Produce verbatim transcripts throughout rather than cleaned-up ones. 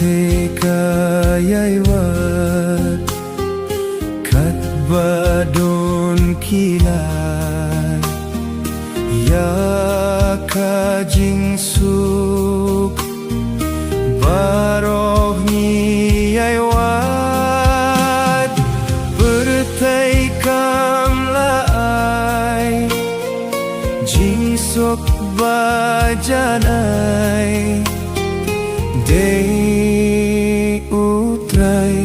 Ka ïai wad katba don ki lad ïa ka jingsuk. Baroh ngi ïai wad, pyrthei kam la ai jingsuk ba janai, dei U Trai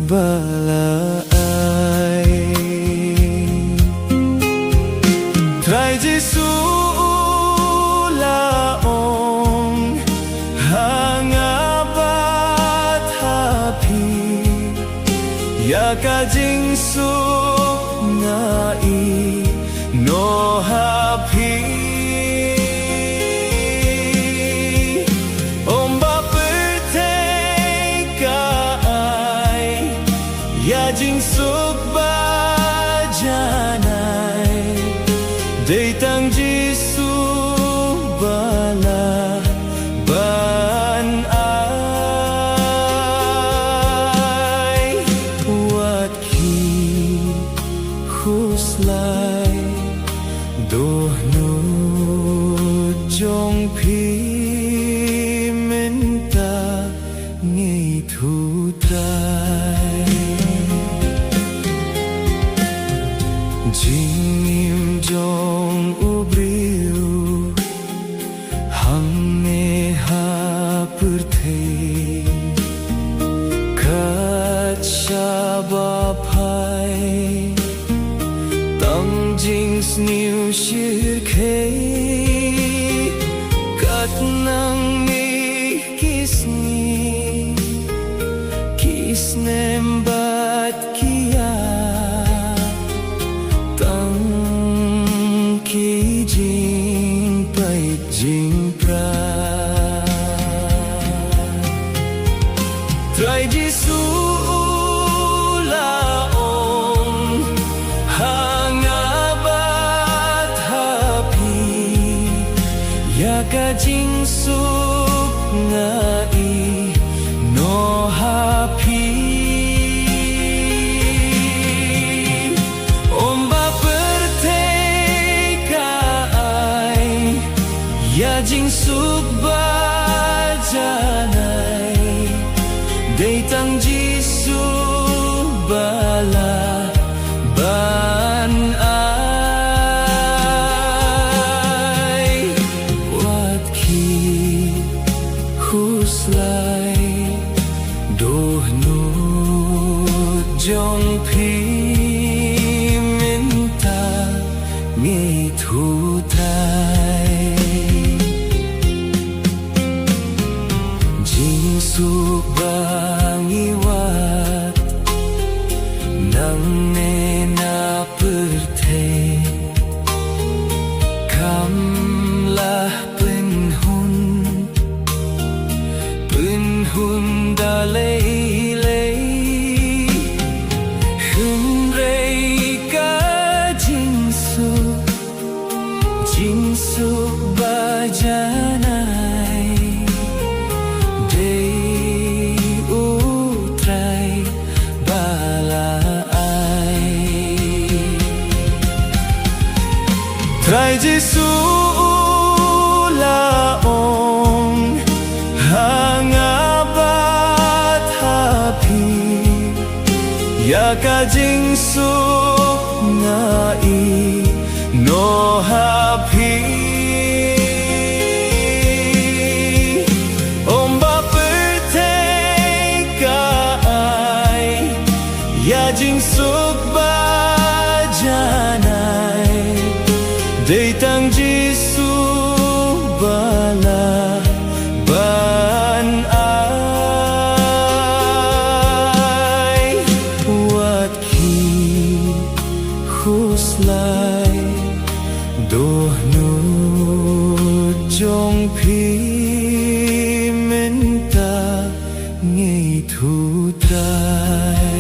ba la ai. Trai Jisu u la ong, ha nga bad ha phi, ïa ka jingsuk nga ïehnoh ha phi. Ym ba pyrthei ka ai ïa jingsuk ba janai, dei tang Jisu ba lah ban ai. Wat ki khuslai, dohnud jong phi mynta ngeit U Trai. Jingim jong u briew hangne ha pyrthei, kat shaba phai tang jingsniew shyrkhei. Kat nangne ki sngi, ki snem bad ki ïa, tang ki jingpait jingpra. Trai Jisu u la ong, ha nga bad ha phi, ïa ka jingsuk nga ïehnoh ha phi. Ym ba pyrthei ka ai ïa jingsuk ba janai, dei tang Jisu ba lah ban ai. Wat ki khuslai, dohnud jong phi mynta ngeit U Trai. Jingsuk ba ngi wad nangne na pyrthei, kam lah pynhun, pynhun da lei lei. Hynrei ka jingsuk, jingsuk ba janai, dei U Trai ba la ai. Trai Jisu u la ong, ha nga bad ha phi, ïa ka jingsuk nga ïehnoh ha phi. Ym ba pyrthei ka ai ïa jingsuk ba janai, dei tang Jisu ba lah ban ai. Wat ki khuslai, dohnud jong phi mynta ngeit U Trai.